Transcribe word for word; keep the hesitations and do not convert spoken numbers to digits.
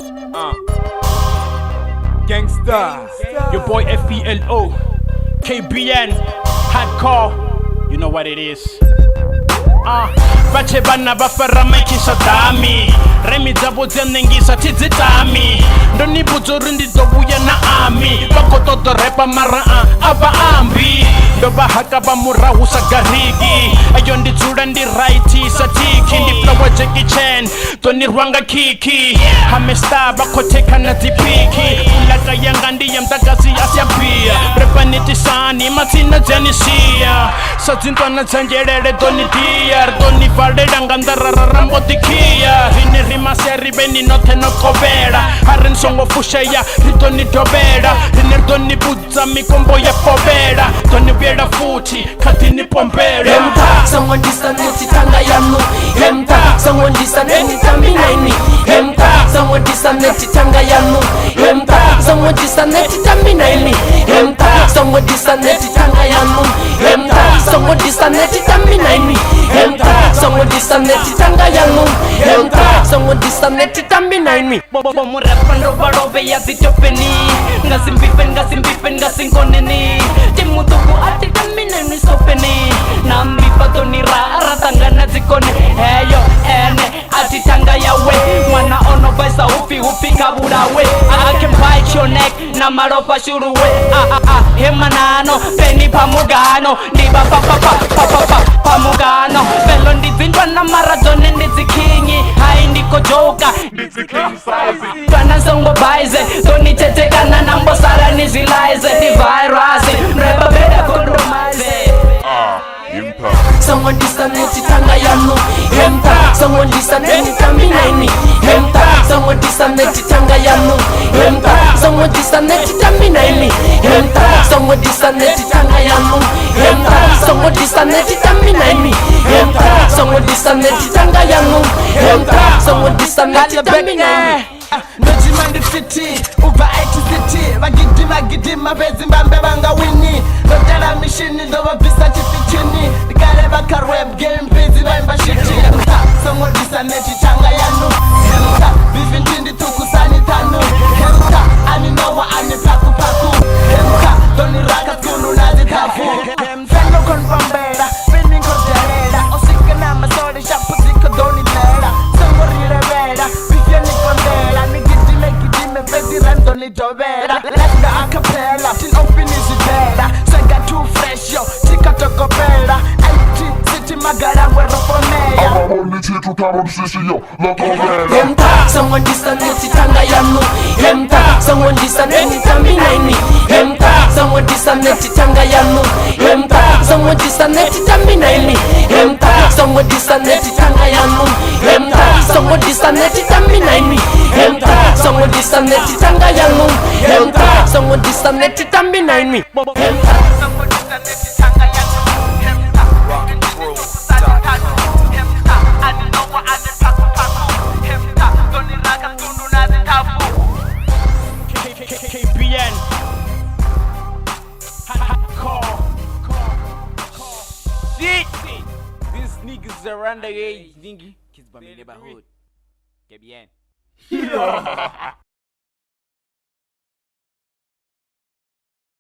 Uh. Gangsta. Your boy F E L O. K B N. Hardcore. You know what it is. Uh. Bache bana ba fara mai kisa dami. Remi dzabo dzenengi sa tidzi dami. Ndoni budzo rundi dobu ya na ami. Bakoto do repa mara, uh, aba ambi. Ndo ba haka ba murahu sa gariki. Ayo ndi dzula ndi right sa tiki. Ndi flow wa Jackie Chan. Tony Rwanga Kiki, Hamesta, bakotheka na dzipiki. Ulaka yanga ndi ya mdagasi ya siya bia. Repa niti sani, matsina dzenisia. Sa dzintwana dza njelele doni dia. Ri doni valela nga ndarara rambo dikia. Ri ni ri maseri beni nothe no kovela. Hari ni songo fushea, ri doni dobela. Ri ni ri doni budza mikombo ya fovela. Doni vuyela futhi. Khathini pompela. Hemta, songo disa neti tanga yanu. Hemta, songo disa neti tambi naini. Hemta, songo disa neti tanga yanu. Hemta, songo disa neti tambi naini. Hemta, songo disa neti tanga yanu. Hemta, songo disa neti tambi naini. Hemta, songo disa neti tanga yanu. Hemta, songo disa neti tambi naini. Bo, bo, bo, mu rap ndo ba robe ya zitopeni. Nga simbipen, nga simbipen, nga sinkoneni. Timutuku ati tamina ni sopeni. Nambi pato ni ra, ra tanga na zikone. Hey yo, ene, ati tanga ya we. Mwana ono baisa upi, upi kabura we. I can bite your neck, na maropa shuru we. Ah, ah, ah, hemanano, peni pamugano. Ndi ba pa, pa, pa, pa, pa, pa, pamugano. Pelo ndi zintwa na maradone ndi zikingi. Hai ndi kojoka. Kana songo baize, toni tete kana nambo sara ni zilaize, ni virus, mreba beda compromise. Ah, hemta. Songo disa neti tanga yanu, hemta. Songo disa neti tambi naini, hemta. Songo disa neti tanga yanu, hemta. Songo disa neti tambi naini, hemta. Songo disa neti tanga yanu, hemta. Songo disa neti tambi naini, hemta. Songo disa neti tanga yanu, hemta. Songo disa neti tambi naini. Ndojima ndi fiti, uva eighty city. Bagidima, gidima, bezi mbambe banga wini. Ndotela mishini, ndova visa chifichini. Ndikale baka rap game, busy baimba shiti. Hemta, songo disa neti tanga yanu. Hemta, vivi ntindi tuku sani tanu. Hemta, ani nawa, ani paku paku. Hemta, doni raka kunu na zitafu. Hemta, no konpambela, spinning kondelela. Osika na masori, shapu ziko doni lela. Songo rilevela. Bifya ni kondela, ni gidime, gidime, bezi rando ni dobela. Let's go a cappella, tin open is bela. Sega too fresh, yo, tika toko bela. Eighty city magara, we ropo meya. Ababoni chitu tabon sisi yo, loko bela. Hemta, songo disa neti tanga yanu. Hemta, songo disa neti tambi naini. Hemta, songo disa neti tanga yanu. Hemta, songo disa neti tambi naini. Hemta, songo disa neti tanga yanu. Hemta, songo disa neti tambi naini. Hemta, songo disa neti tanga yanu. Hemta, songo disa neti tambi naini. Hemta, songo disa neti tanga yanu. Hemta, hemta, ani nawa, ani paku paku. Hemta, doni raka kunu na zitafu. K B N. Hardcore. Shit. These niggas around the age, nigga. Kids by my neighborhood. K B N.